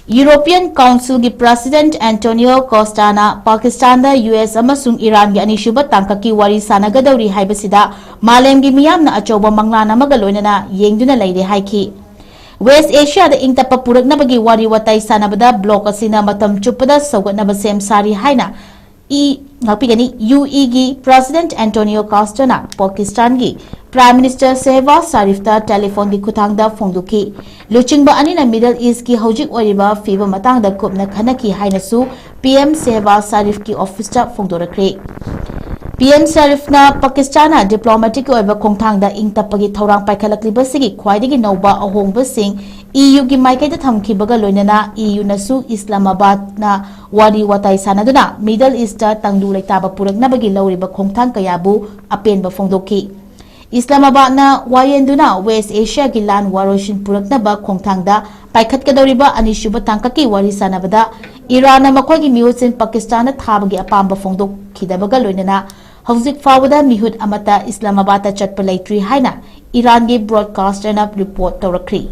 European Councilꯒꯤ President Antonio Costaꯅ ꯄꯥꯀꯤꯁꯇꯥꯟꯗ U S ꯑꯃꯁꯨꯡ ꯏꯔꯥꯟꯒꯤ ꯑꯅꯤꯁꯨꯕ ꯇꯥꯡꯀꯛꯀꯤ ꯋꯥꯔꯤ ꯁꯥꯟꯅꯒꯗꯧꯔꯤ ꯍꯥꯏꯕꯁꯤꯗ ꯃꯥꯂꯦꯝꯒꯤ ꯃꯤꯌꯥꯝꯅ ꯑꯆꯧꯕ ꯃꯪꯂꯥꯟ ꯑꯃꯒ ꯂꯣꯏꯅꯅ ꯌꯦꯡꯗꯨꯅ ꯂꯩꯔꯦ ꯍꯥꯏꯈꯤ꯫ West Asiaꯗ ꯏꯪ ꯇꯞꯄ ꯄꯨꯔꯛꯅꯕꯒꯤ ꯋꯥꯔꯤ ꯋꯥꯇꯥꯏ ꯁꯥꯟꯅꯕꯗ bloc ꯑꯁꯤꯅ ꯃꯇꯝ ꯆꯨꯞꯄꯗ ꯁꯧꯒꯠꯅꯕ ꯁꯦꯝ ꯁꯥꯔꯤ ꯍꯥꯏꯅ E ꯉꯥꯛꯄꯤꯒꯅꯤ꯫ ꯌꯨ ꯏꯒꯤ ꯄ꯭ꯔꯦꯁꯤꯗꯦꯟꯠ ꯑꯦꯟꯇꯣꯅꯤꯌꯣ ꯀꯥꯁꯇꯔꯅ ꯄꯥꯀꯤꯁꯇꯥꯟꯒꯤ ꯄ꯭ꯔꯥꯏꯝ ꯃꯤꯅꯤꯁꯇꯔ ꯁꯦꯍꯕꯥꯖ ꯁꯥꯔꯤꯐꯇ ꯇꯦꯂꯤꯐꯣꯟꯒꯤ ꯈꯨꯠꯊꯥꯡꯗ ꯐꯣꯡꯗꯣꯛꯈꯤ꯫ ꯂꯨꯆꯤꯡꯕ ꯑꯅꯤꯅ ꯃꯤꯗꯜ ꯏꯁ꯭ꯠꯀꯤ ꯍꯧꯖꯤꯛ ꯑꯣꯏꯔꯤꯕ ꯐꯤꯕꯝ ꯃꯇꯥꯡꯗ ꯀꯨꯞꯅ ꯈꯟꯅꯈꯤ ꯍꯥꯏꯅꯁꯨ ꯄꯤ ꯑꯦꯝ ꯁꯦꯍꯕꯥꯖ ꯁꯥꯔꯤꯐꯀꯤ ꯑꯣꯐꯤꯁꯇ ꯐꯣꯡꯗꯣꯔꯛꯈ꯭ꯔꯦ꯫ ꯄꯤ ꯑꯦꯝ ꯁꯥꯔꯤꯐꯅ ꯄꯥꯀꯤꯁꯇꯥꯟꯅ ꯗꯤꯄ꯭ꯂꯣꯃꯦꯇꯤꯛꯀꯤ ꯑꯣꯏꯕ ꯈꯣꯡꯊꯥꯡꯗ ꯏꯪ ꯇꯞꯄꯒꯤ ꯊꯧꯔꯥꯡ ꯄꯥꯏꯈꯠꯂꯛꯂꯤꯕꯁꯤꯒꯤ ꯈ꯭ꯋꯥꯏꯗꯒꯤ ꯅꯧꯕ ꯑꯍꯣꯡꯕꯁꯤꯡ ꯏ ꯌꯨꯒꯤ ꯃꯥꯏꯀꯩꯗ ꯊꯝꯈꯤꯕꯒ ꯂꯣꯏꯅꯅ ꯏ ꯌꯨꯅꯁꯨ ꯏꯁꯂꯥꯃꯥꯕꯥꯗꯅ ꯋꯥꯔꯤ ꯋꯥꯇꯥꯏ ꯁꯥꯟꯅꯗꯨꯅ ꯃꯤꯗꯜ ꯏꯁ꯭ꯠꯇ ꯇꯪꯗꯨ ꯂꯩꯇꯥꯕ ꯄꯨꯔꯛꯅꯕꯒꯤ ꯂꯧꯔꯤꯕ ꯈꯣꯡꯊꯥꯡ ꯀꯌꯥꯕꯨ ꯑꯄꯦꯟꯕ ꯐꯣꯡꯗꯣꯛꯈꯤ꯫ ꯏꯁꯂꯥꯃꯥꯕꯥꯗꯅ ꯋꯥꯌꯦꯟꯗꯨꯅ ꯋꯦꯁ꯭ꯠ ꯑꯦꯁꯤꯌꯥꯒꯤ ꯂꯥꯟ ꯋꯥꯔꯣꯏꯁꯤꯟ ꯄꯨꯔꯛꯅꯕ ꯈꯣꯡꯊꯥꯡꯗ ꯄꯥꯏꯈꯠꯀꯗꯧꯔꯤꯕ ꯑꯅꯤꯁꯨꯕ ꯇꯥꯡꯀꯛꯀꯤ ꯋꯥꯔꯤ ꯁꯥꯟꯅꯕꯗ ꯏꯔꯥꯟꯅ ꯃꯈꯣꯏꯒꯤ ꯃꯤꯍꯨꯠꯁꯤꯡ ꯄꯥꯀꯤꯁꯇꯥꯟꯗ ꯊꯥꯕꯒꯤ ꯑꯄꯥꯝꯕ ꯐꯣꯡꯗꯣꯛꯈꯤꯗꯕꯒ ꯂꯣꯏꯅꯅ ꯍꯧꯖꯤꯛ ꯐꯥꯎꯕꯗ ꯃꯤꯍꯨꯠ ꯑꯃꯠꯇ ꯏꯁꯂꯥꯃꯥꯕꯥꯗꯇ ꯆꯠꯄ ꯂꯩꯇ꯭ꯔꯤ ꯍꯥꯏꯅ ꯏꯔꯥꯟꯒꯤ ꯕ꯭ꯔꯣꯗꯀꯥꯁꯇꯔꯅ ꯔꯤꯄꯣꯔꯠ ꯇꯧꯔꯛꯈ꯭ꯔꯤ꯫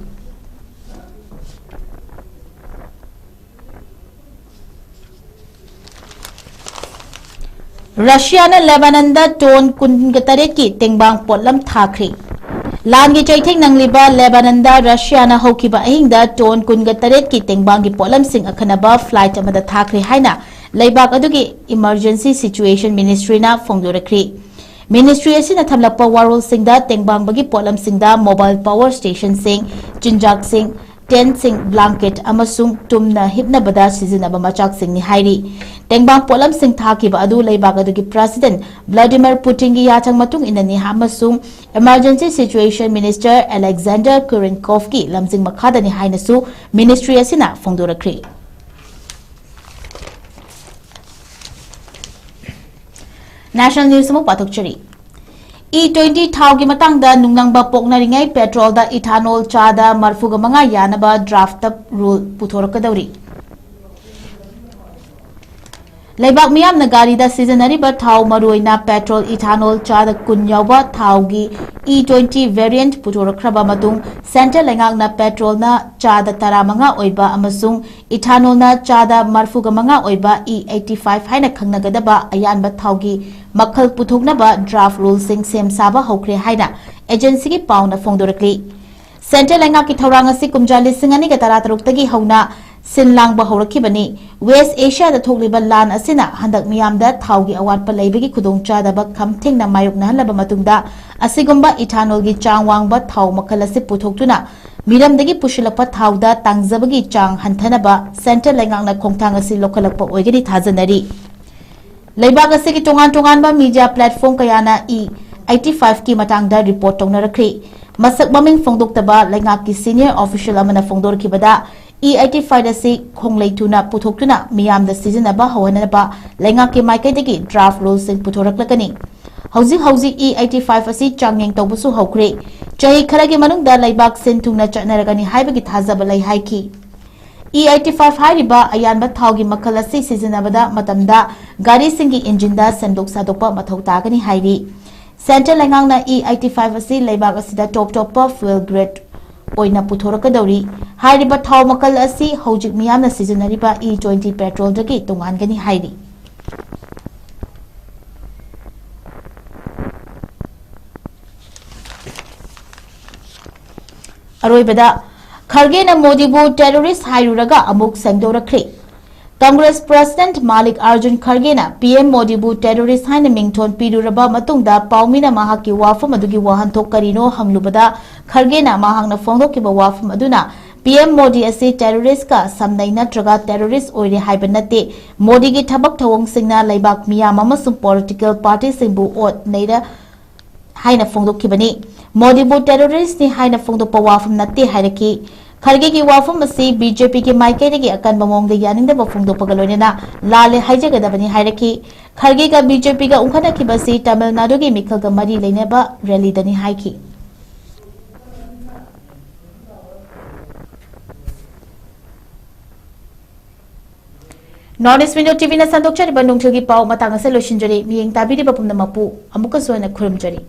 ꯔꯁꯤꯌꯥꯅ ꯂꯦꯕꯥꯅꯟꯗ ꯇꯣꯟ ꯀꯨꯟꯒ ꯇꯔꯦꯠꯀꯤ ꯇꯦꯡꯕꯥꯡ ꯄꯣꯠꯂꯝ ꯊꯥꯈ꯭ꯔꯦ꯫ ꯂꯥꯟꯒꯤ ꯆꯩꯊꯦꯡ ꯅꯪꯂꯤꯕ ꯂꯦꯕꯥꯅꯟꯗ ꯔꯁꯤꯌꯥꯅ ꯍꯧꯈꯤꯕ ꯑꯍꯤꯡꯗ ꯇꯣꯟ ꯀꯨꯟꯒ ꯇꯔꯦꯠꯀꯤ ꯇꯦꯡꯕꯥꯡꯒꯤ ꯄꯣꯠꯂꯝꯁꯤꯡ ꯑꯈꯟꯅꯕ ꯐ꯭ꯂꯥꯏꯠ ꯑꯃꯗ ꯊꯥꯈ꯭ꯔꯦ ꯍꯥꯏꯅ ꯂꯩꯕꯥꯛ ꯑꯗꯨꯒꯤ ꯏꯃꯔꯖꯦꯟꯁꯤ ꯁꯤꯆꯨꯑꯦꯁꯟ ꯃꯤꯅꯤꯁꯇ꯭ꯔꯤꯅ ꯐꯣꯡꯗꯣꯔꯛꯈ꯭ꯔꯤ꯫ ꯃꯤꯅꯤꯁꯇ꯭ꯔꯤ ꯑꯁꯤꯅ ꯊꯝꯂꯛꯄ ꯋꯥꯔꯣꯜꯁꯤꯡꯗ ꯇꯦꯡꯕꯥꯡꯕꯒꯤ ꯄꯣꯠꯂꯝꯁꯤꯡꯗ ꯃꯣꯕꯥꯏꯜ ꯄꯥꯋꯔ ꯁ꯭ꯇꯦꯁꯟꯁꯤꯡ, ꯆꯤꯟꯖꯥꯛꯁꯤꯡ, ꯇꯦꯟꯠꯁꯤꯡ, ꯕ꯭ꯂꯥꯡꯀꯦꯠ ꯑꯃꯁꯨꯡ ꯇꯨꯝꯅ ꯍꯤꯞꯅꯕꯗ ꯁꯤꯖꯤꯟꯅꯕ ꯃꯆꯥꯛꯁꯤꯡꯅꯤ ꯍꯥꯏꯔꯤ꯫ ꯇꯦꯡꯕꯥꯡ ꯄꯣꯠꯂꯝꯁꯤꯡ ꯊꯥꯈꯤꯕ ꯑꯗꯨ ꯂꯩꯕꯥꯛ ꯑꯗꯨꯒꯤ ꯄ꯭ꯔꯦꯁꯤꯗꯦꯟꯠ ꯚ꯭ꯂꯥꯗꯤꯃꯤꯔ ꯄꯨꯇꯤꯟꯒꯤ ꯌꯥꯊꯪ ꯃꯇꯨꯡ ꯏꯟꯅꯅꯤ ꯑꯃꯁꯨꯡ ꯏꯃꯔꯖꯦꯟꯁꯤ ꯁꯤꯆꯨꯑꯦꯁꯟ ꯃꯤꯅꯤꯁꯇꯔ ꯑꯂꯦꯛꯖꯥꯟꯗꯔ ꯀꯨꯔꯤꯟꯀꯣꯐꯀꯤ ꯂꯝꯖꯤꯡ ꯃꯈꯥꯗꯅꯤ ꯍꯥꯏꯅꯁꯨ ꯃꯤꯅꯤꯁꯇ꯭ꯔꯤ ꯑꯁꯤꯅ ꯐꯣꯡꯗꯣꯔꯛꯈ꯭ꯔꯤ꯫ ꯅꯦꯁꯅꯦꯜ ꯅ꯭ꯌꯨꯁ ꯑꯃꯨꯛ ꯄꯥꯊꯣꯛꯆꯔꯤ꯫ ꯏ ꯇ꯭ꯋꯦꯟꯇꯤ ꯊꯥꯎꯒꯤ ꯃꯇꯥꯡꯗ ꯅꯨꯡꯅꯪꯕ ꯄꯣꯛꯅꯔꯤꯉꯩ ꯄꯦꯇ꯭ꯔꯣꯜꯗ ꯏꯊꯥꯅꯣꯜ ꯆꯥꯗ ꯃꯔꯐꯨꯒ ꯃꯉꯥ ꯌꯥꯅꯕ ꯗ꯭ꯔꯥꯐꯠ ꯔꯨꯜ ꯄꯨꯊꯣꯔꯛꯀꯗꯧꯔꯤ꯫ ꯂꯩꯕꯥꯛ ꯃꯤꯌꯥꯝꯅ ꯒꯥꯔꯤꯗ ꯁꯤꯖꯤꯟꯅꯔꯤꯕ ꯊꯥꯎ, ꯃꯔꯨꯑꯣꯏꯅ ꯄꯦꯇ꯭ꯔꯣꯜ ꯏꯊꯥꯅꯣꯜ ꯆꯥꯗ ꯀꯨꯟ ꯌꯥꯎꯕ ꯊꯥꯎꯒꯤ ꯏ ꯇ꯭ꯋꯦꯟꯇꯤ ꯚꯦꯔꯤꯌꯦꯟꯠ ꯄꯨꯊꯣꯔꯛꯈ꯭ꯔꯕ ꯃꯇꯨꯡ, ꯁꯦꯟꯇ꯭ꯔꯦꯜ ꯂꯩꯉꯥꯛꯅ ꯄꯦꯇ꯭ꯔꯣꯜꯅ ꯆꯥꯗ ꯇꯔꯥꯃꯉꯥ ꯑꯣꯏꯕ ꯑꯃꯁꯨꯡ ꯏꯊꯥꯅꯣꯜꯅ ꯆꯥꯗ ꯃꯔꯐꯨꯒ ꯃꯉꯥ ꯑꯣꯏꯕ ꯏ ꯑꯩꯠꯇꯤ ꯐꯥꯏꯚ ꯍꯥꯏꯅ ꯈꯪꯅꯒꯗꯕ ꯑꯌꯥꯟꯕ ꯊꯥꯎꯒꯤ ꯃꯈꯜ ꯄꯨꯊꯣꯛꯅꯕ ꯗ꯭ꯔꯥꯐꯠ ꯔꯨꯜꯁꯤꯡ ꯁꯦꯝ ꯁꯥꯕ ꯍꯧꯈ꯭ꯔꯦ ꯍꯥꯏꯅ ꯑꯦꯖꯦꯟꯁꯤꯒꯤ ꯄꯥꯎꯅ ꯐꯣꯡꯗꯣꯔꯛꯂꯤ꯫ ꯁꯦꯟꯇ꯭ꯔꯦꯜ ꯂꯩꯉꯥꯛꯀꯤ ꯊꯧꯔꯥꯡ ꯑꯁꯤ ꯀꯨꯝꯖꯥ ꯂꯤꯁꯤꯡ ꯑꯅꯤꯒ ꯇꯔꯥꯇꯔꯨꯛꯇꯒꯤ ꯍꯧꯅ ꯁꯤꯟ ꯂꯥꯡꯕ ꯍꯧꯔꯛꯈꯤꯕꯅꯤ꯫ ꯋꯦꯁ ꯑꯦꯁꯤꯌꯥꯗ ꯊꯣꯛꯂꯤꯕ ꯂꯥꯟ ꯑꯁꯤꯅ ꯍꯟꯗꯛ ꯃꯤꯌꯥꯝꯗ ꯊꯥꯎꯒꯤ ꯑꯋꯥꯠꯄ ꯂꯩꯕꯒꯤ ꯈꯨꯗꯣꯡꯆꯥꯗꯕ ꯈꯝ ꯊꯦꯡꯅ ꯃꯥꯌꯣꯛꯅꯍꯜꯂꯕ ꯃꯇꯨꯡꯗ, ꯑꯁꯤꯒꯨꯝꯕ ꯏꯊꯥꯅꯣꯜꯒꯤ ꯆꯥꯡ ꯋꯥꯡꯕ ꯊꯥꯎ ꯃꯈꯜ ꯑꯁꯤ ꯄꯨꯊꯣꯛꯇꯨꯅ ꯃꯤꯔꯝꯗꯒꯤ ꯄꯨꯁꯤꯜꯂꯛꯄ ꯊꯥꯎꯗ ꯇꯥꯡꯖꯕꯒꯤ ꯆꯥꯡ ꯍꯟꯊꯅꯕ ꯁꯦꯟꯇ꯭ꯔꯦꯜ ꯂꯩꯉꯥꯛꯅ ꯈꯣꯡꯊꯥꯡ ꯑꯁꯤ ꯂꯧꯈꯠꯂꯛꯄ ꯑꯣꯏꯒꯅꯤ ꯊꯥꯖꯅꯔꯤ꯫ ꯂꯩꯕꯥꯛ ꯑꯁꯤꯒꯤ ꯇꯣꯉꯥꯟ ꯇꯣꯉꯥꯟꯕ ꯃꯤꯗꯤꯌꯥ ꯄ꯭ꯂꯦꯠꯐꯣꯔꯝ ꯀꯌꯥꯅ ꯏ ꯑꯩꯠꯇꯤ ꯐꯥꯏꯚꯀꯤ ꯃꯇꯥꯡꯗ ꯔꯤꯄꯣꯔꯠ ꯇꯧꯅꯔꯛꯈ꯭ꯔꯤ꯫ ꯃꯁꯛ ꯃꯃꯤꯡ ꯐꯣꯡꯗꯣꯛꯇꯕ ꯂꯩꯉꯥꯛꯀꯤ ꯁꯤꯅꯤꯌꯔ ꯑꯣꯐꯤꯁꯤꯌꯦꯜ ꯑꯃꯅ ꯐꯣꯡꯗꯣꯔꯛꯈꯤꯕꯗ, ꯏ ꯑꯩꯠꯇꯤ ꯐꯥꯏꯚ ꯑꯁꯤ ꯈꯣꯡꯂꯩ ꯊꯨꯅ ꯄꯨꯊꯣꯛꯇꯨꯅ ꯃꯤꯌꯥꯝꯗ ꯁꯤꯖꯤꯟꯅꯕ ꯍꯧꯍꯟꯅꯕ ꯂꯩꯉꯥꯛꯀꯤ ꯃꯥꯏꯀꯩꯗꯒꯤ ꯗ꯭ꯔꯥꯐ ꯔꯨꯜꯁꯤꯡ ꯄꯨꯊꯣꯔꯛꯂꯒꯅꯤ꯫ ꯍꯧꯖꯤꯛ ꯍꯧꯖꯤꯛ ꯏ ꯑꯩꯠꯇꯤ ꯐꯥꯏꯚ ꯑꯁꯤ ꯆꯥꯡꯌꯦꯡ ꯇꯧꯕꯁꯨ ꯍꯧꯈ꯭ꯔꯦ꯫ ꯆꯍꯤ ꯈꯔꯒꯤ ꯃꯅꯨꯡꯗ ꯂꯩꯕꯥꯛ ꯁꯤꯟ ꯊꯨꯡꯅ ꯆꯠꯅꯔꯒꯅꯤ ꯍꯥꯏꯕꯒꯤ ꯊꯥꯖꯕ ꯂꯩ ꯍꯥꯏꯈꯤ꯫ ꯏ ꯑꯩꯠꯇꯤ ꯐꯥꯏꯚ ꯍꯥꯏꯔꯤꯕ ꯑꯌꯥꯟꯕ ꯊꯥꯎꯒꯤ ꯃꯈꯜ ꯑꯁꯤ ꯁꯤꯖꯤꯟꯅꯕꯗ ꯃꯇꯝꯗ ꯒꯥꯔꯤꯁꯤꯡꯒꯤ ꯏꯟꯖꯤꯟꯗ ꯁꯦꯝꯗꯣꯛ ꯁꯥꯗꯣꯛꯄ ꯃꯊꯧ ꯇꯥꯒꯅꯤ ꯍꯥꯏꯔꯤ꯫ ꯁꯦꯟꯇ꯭ꯔꯦꯜ ꯂꯩꯉꯥꯛꯅ ꯏ ꯑꯩꯠꯇꯤ ꯐꯥꯏꯚ ꯑꯁꯤ ꯂꯩꯕꯥꯛ ꯑꯁꯤꯗ ꯇꯣꯞ ꯇꯣꯞꯄ ꯐ꯭ꯌꯨꯑꯦꯜ ꯒ꯭ꯔꯦꯗ ꯑꯣꯏꯅ ꯄꯨꯊꯣꯔꯛꯀꯗꯧꯔꯤ꯫ ꯍꯥꯏꯔꯤꯕ ꯊꯥꯎ ꯃꯈꯜ ꯑꯁꯤ ꯍꯧꯖꯤꯛ ꯃꯤꯌꯥꯝꯅ ꯁꯤꯖꯤꯟꯅꯔꯤꯕ ꯏ ꯇ꯭ꯋꯦꯟꯇꯤ ꯄꯦꯇ꯭ꯔꯣꯜꯗꯒꯤ ꯇꯣꯉꯥꯟꯒꯅꯤ ꯍꯥꯏꯔꯤ꯫ ꯑꯔꯣꯏꯕꯗ, ꯈꯔꯒꯦꯅ ꯃꯣꯗꯤꯕꯨ ꯇꯦꯔꯣꯔꯤꯁ ꯍꯥꯏꯔꯨꯔꯒ ꯑꯃꯨꯛ ꯁꯦꯡꯗꯣꯔꯛꯈ꯭ꯔꯦ꯫ ꯀꯪꯒ꯭ꯔꯦꯁ ꯄ꯭ꯔꯁꯤꯗꯦꯟꯠ ꯃꯥꯂꯤꯛ ꯑꯥꯔꯖꯨꯟ ꯈꯔꯒꯦꯅ ꯄꯤ ꯑꯦꯝ ꯃꯣꯗꯤꯕꯨ ꯇꯦꯔꯣꯔꯤꯁ ꯍꯥꯏꯅ ꯃꯤꯡꯊꯣꯟ ꯄꯤꯔꯨꯔꯕ ꯃꯇꯨꯡꯗ ꯄꯥꯎꯃꯤꯅ ꯃꯍꯥꯛꯀꯤ ꯋꯥꯐꯝ ꯑꯗꯨꯒꯤ ꯋꯥꯍꯟꯊꯣꯛ ꯀꯔꯤꯅꯣ ꯍꯪꯂꯨꯕꯗ, ꯈꯔꯒꯦꯅ ꯃꯍꯥꯛꯅ ꯐꯣꯡꯗꯣꯛꯈꯤꯕ ꯋꯥꯐꯝ ꯑꯗꯨꯅ ꯄꯤ ꯑꯦꯝ ꯃꯣꯗꯤ ꯑꯁꯤ ꯇꯦꯔꯣꯔꯤꯁꯀ ꯁꯝꯅꯩ ꯅꯠꯇ꯭ꯔꯒ ꯇꯦꯔꯣꯔꯤꯁ ꯑꯣꯏꯔꯦ ꯍꯥꯏꯕ ꯅꯠꯇꯦ꯫ ꯃꯣꯗꯤꯒꯤ ꯊꯕꯛ ꯊꯧꯑꯣꯡꯁꯤꯡꯅ ꯂꯩꯕꯥꯛ ꯃꯤꯌꯥꯝ ꯑꯃꯁꯨꯡ ꯄꯣꯂꯤꯇꯤꯀꯦꯜ ꯄꯥꯔꯇꯤꯁꯤꯡꯕꯨ ꯑꯣꯠ ꯅꯩꯔ ꯍꯥꯏꯅ ꯐꯣꯡꯗꯣꯛꯈꯤꯕꯅꯤ꯫ ꯃꯣꯗꯤꯕꯨ ꯇꯦꯔꯣꯔꯤꯁ꯭ꯠꯅꯤ ꯍꯥꯏꯅ ꯐꯣꯡꯗꯣꯛꯄ ꯋꯥꯐꯝ ꯅꯠꯇꯦ ꯍꯥꯏꯔꯛꯈꯤ꯫ ꯈꯔꯒꯦꯒꯤ ꯋꯥꯐꯝ ꯑꯁꯤ ꯕꯤ ꯖꯦ ꯄꯤꯒꯤ ꯃꯥꯏꯀꯩꯗꯒꯤ ꯑꯀꯟꯕ ꯃꯑꯣꯡꯗ ꯌꯥꯅꯤꯡꯗꯕ ꯐꯣꯡꯗꯣꯛꯄꯒ ꯂꯣꯏꯅꯅ ꯂꯥꯜꯂꯦ ꯍꯥꯏꯖꯒꯗꯕꯅꯤ ꯍꯥꯏꯔꯛꯈꯤ꯫ ꯈꯔꯒꯦꯒ ꯕꯤ ꯖꯦ ꯄꯤꯒ ꯎꯪꯈꯠꯅꯈꯤꯕ ꯑꯁꯤ ꯇꯥꯃꯤꯜ ꯅꯥꯗꯨꯒꯤ ꯃꯤꯈꯜꯒ ꯃꯔꯤ ꯂꯩꯅꯕ ꯔꯦꯂꯤꯗꯅꯤ ꯍꯥꯏꯈꯤ꯫ ꯅꯣꯔꯠ ꯏꯁ꯭ꯠ ꯋꯤꯟꯗꯣ ꯇꯤ ꯚꯤꯅ ꯁꯟꯗꯣꯛꯆꯔꯤꯕ ꯅꯨꯡꯊꯤꯜꯒꯤ ꯄꯥꯎ ꯃꯇꯥꯡ ꯑꯁꯤꯗ ꯂꯣꯏꯁꯤꯟꯖꯔꯤ꯫ ꯃꯤꯠꯌꯦꯡ ꯇꯥꯕꯤꯔꯤꯕ ꯄꯨꯝꯅꯃꯛꯄꯨ ꯑꯃꯨꯛꯀꯁꯨ ꯍꯟꯅ ꯈꯨꯔꯨꯝꯖꯔꯤ꯫